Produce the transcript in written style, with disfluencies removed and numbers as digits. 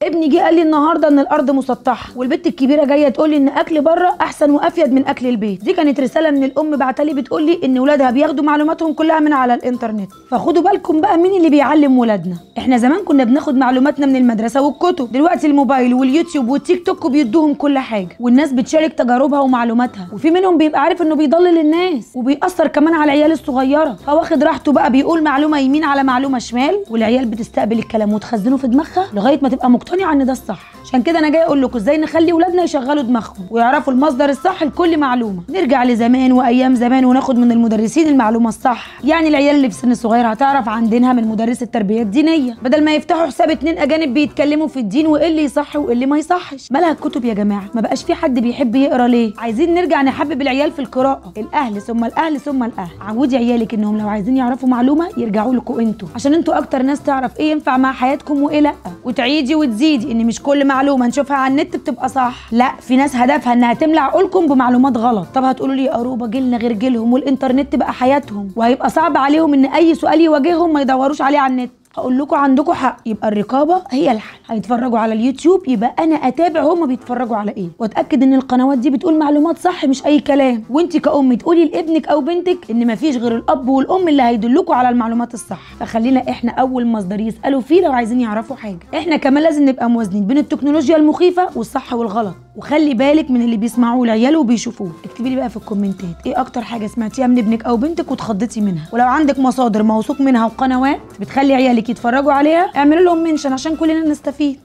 ابني جه قال لي النهارده ان الارض مسطحة، والبت الكبيرة جاية تقول لي ان اكل بره احسن وافيد من اكل البيت. دي كانت رسالة من الام بعتلي بتقول لي ان ولادها بياخدوا معلوماتهم كلها من على الانترنت. فخدوا بالكم بقى مين اللي بيعلم ولادنا. احنا زمان كنا بناخد معلوماتنا من المدرسة والكتب، دلوقتي الموبايل واليوتيوب والتيك توك بيدوهم كل حاجة، والناس بتشارك تجاربها ومعلوماتها، وفي منهم بيبقى عارف انه بيضلل الناس وبيأثر كمان على العيال الصغيرة، فواخد راحته بقى بيقول معلومة يمين على معلومة شمال، والعيال بتستقبل الكلام وتخزنه في دماغها لغاية ما تبقى مقتنعة ان ده الصح. عشان كده انا جاي اقول لكم ازاي نخلي ولادنا يشغلوا دماغهم ويعرفوا المصدر الصح لكل معلومة. نرجع لزمان وايام زمان وناخد من المدرسين المعلومة الصح. يعني العيال اللي في سن صغير هتعرف عن دينها من مدرس التربية الدينية، بدل ما يفتحوا حساب 2 اجانب بيتكلموا في الدين وايه اللي يصح وايه اللي ما يصحش. مالها الكتب يا جماعة؟ ما بقاش في حد بيحب يقرا ليه؟ عايزين نرجع نحبب العيال في القراءة، الاهل ثم الاهل ثم الاهل. عودي عيالك انهم لو عايزين يعرفوا معلومة يرجعوا لكم انتوا، عشان انتوا اكتر ناس تعرف ايه ينفع مع حياتكم وايه لا. وتعيدي وتزيدي ان مش كل معلومة نشوفها على النت بتبقى صح، لا، في ناس هدفها انها تملى عقولكم بمعلومات غلط. طب هتقولوا لي يا قروبه جيلنا غير جيلهم والانترنت بقى حياتهم، وهيبقى صعب عليهم ان اي سؤال يواجههم ما يدوروش عليه على النت. هقول لكم عندكم حق، يبقى الرقابة هي الحل. هيتفرجوا على اليوتيوب يبقى انا اتابع هما بيتفرجوا على ايه، واتاكد ان القنوات دي بتقول معلومات صح مش اي كلام. وانت كأم تقولي لابنك او بنتك ان مفيش غير الاب والام اللي هيدلكوا على المعلومات الصح، فخلينا احنا اول مصدر يسالوا فيه لو عايزين يعرفوا حاجة. احنا كمان لازم نبقى موازنين بين التكنولوجيا المخيفة والصح والغلط، وخلي بالك من اللي بيسمعوه العيال وبيشوفوه. اكتبي لي بقى في الكومنتات ايه اكتر حاجة سمعتيها من ابنك او بنتك واتخضيتي منها، ولو عندك مصادر موثوق منها وقنوات بتخلي عيالك يتفرجوا عليها اعملوا لهم mention عشان كلنا نستفيد.